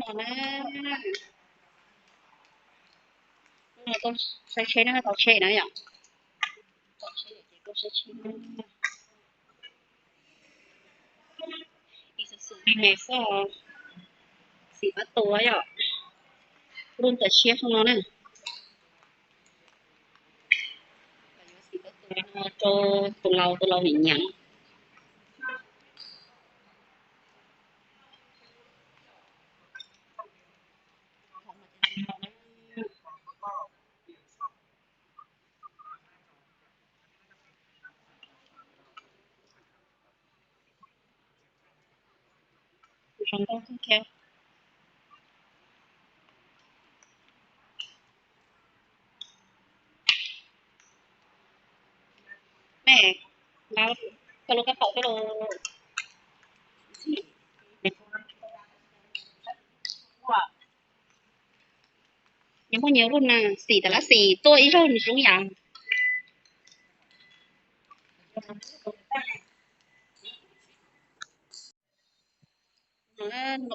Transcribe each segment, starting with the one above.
Hnub no koj saib tsheb na, tau tsheb na yom. Tau tsheb ces koj saib tsheb na. Isuzu me me xwb, xim pab tua yom. Lub ntawm tshiab hauv no na. Xim pab tua no rau tus laus, tus laus nyiam nyiam. Zoo nkauj kawg thiab. Me, koj lub kab paus xwb los. Nyias muaj nyias lub na, xim tas lab xim tuaj ib zaug nws zoo yam.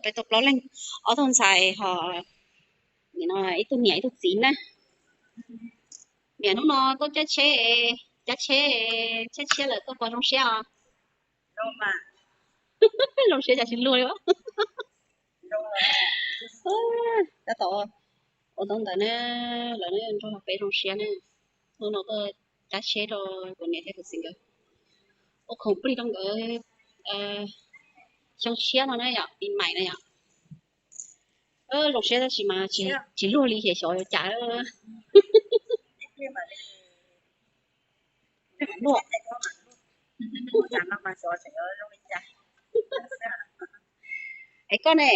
Peb tau plaub leeg, ob tug ntxhais ho ib tug niam ib tug txiv na. Niam hnub no tuaj caij tsheb, caij tsheb, tsheb tshiab lawm tuaj puas zoo siab os? Zoo siab cas tsis luag li. Tab tom ua ntawv ntawd na, lawv nrog peb zoo siab na. Hnub no tuaj caij tsheb rau kuv niam thiab kuv txiv nkawd, ua khoom plig rau nkawd xyoo tshiab no na yom, pis maim na yom. Zoo siab tab sis mas tsis luag li, xyov yuav cas. Es koj ne,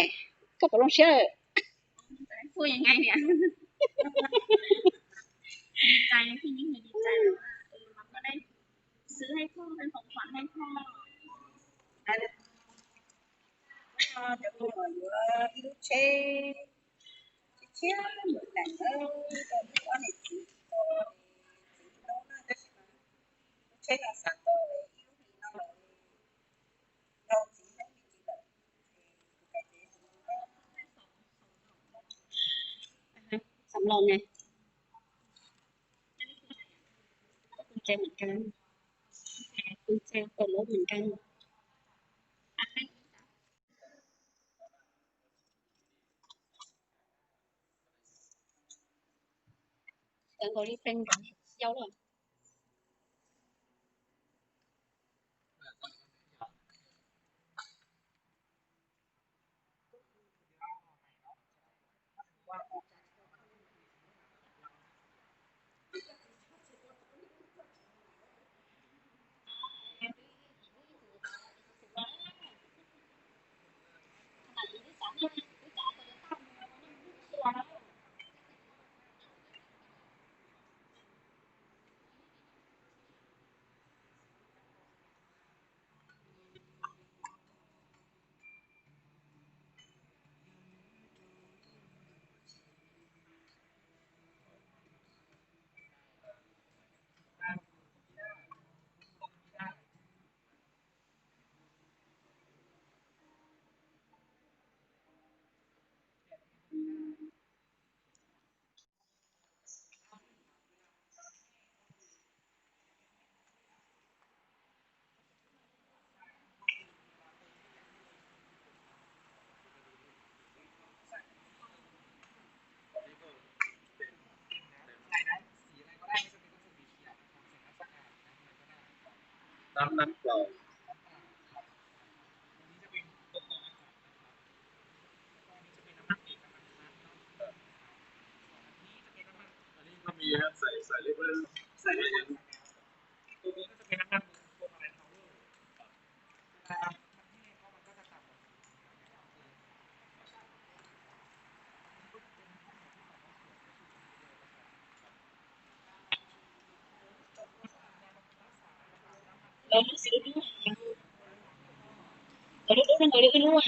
koj puas zoo siab? Cov me nyuam yuav ib lub tsheb tshiab tshiab npaum no rau ob niam txiv, txiv hlub na, tab sis mas lub tsheb no xav tau ib lub hlis no los laus txiv hlub me ntsis lawm. Xam los ne, kuv tseเหมือนกัน, kuv tse tau lubเหมือนกัน. Cov nkaus li pes nkaus xyau lawm. Lawv lub xim dub dub, lawv lub dub zoo nkaus li wb lub.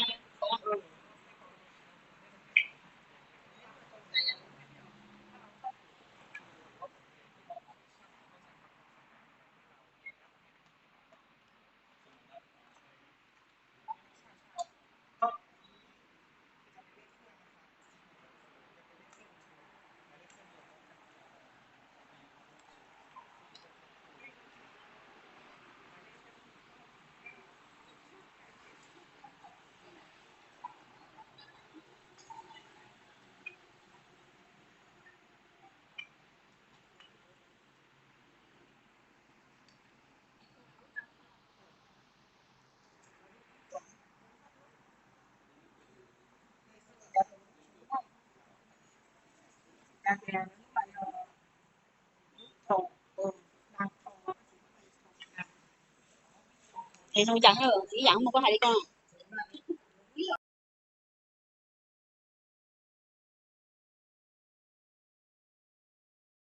Es zoo yam, ib yam muaj koj hais li ko.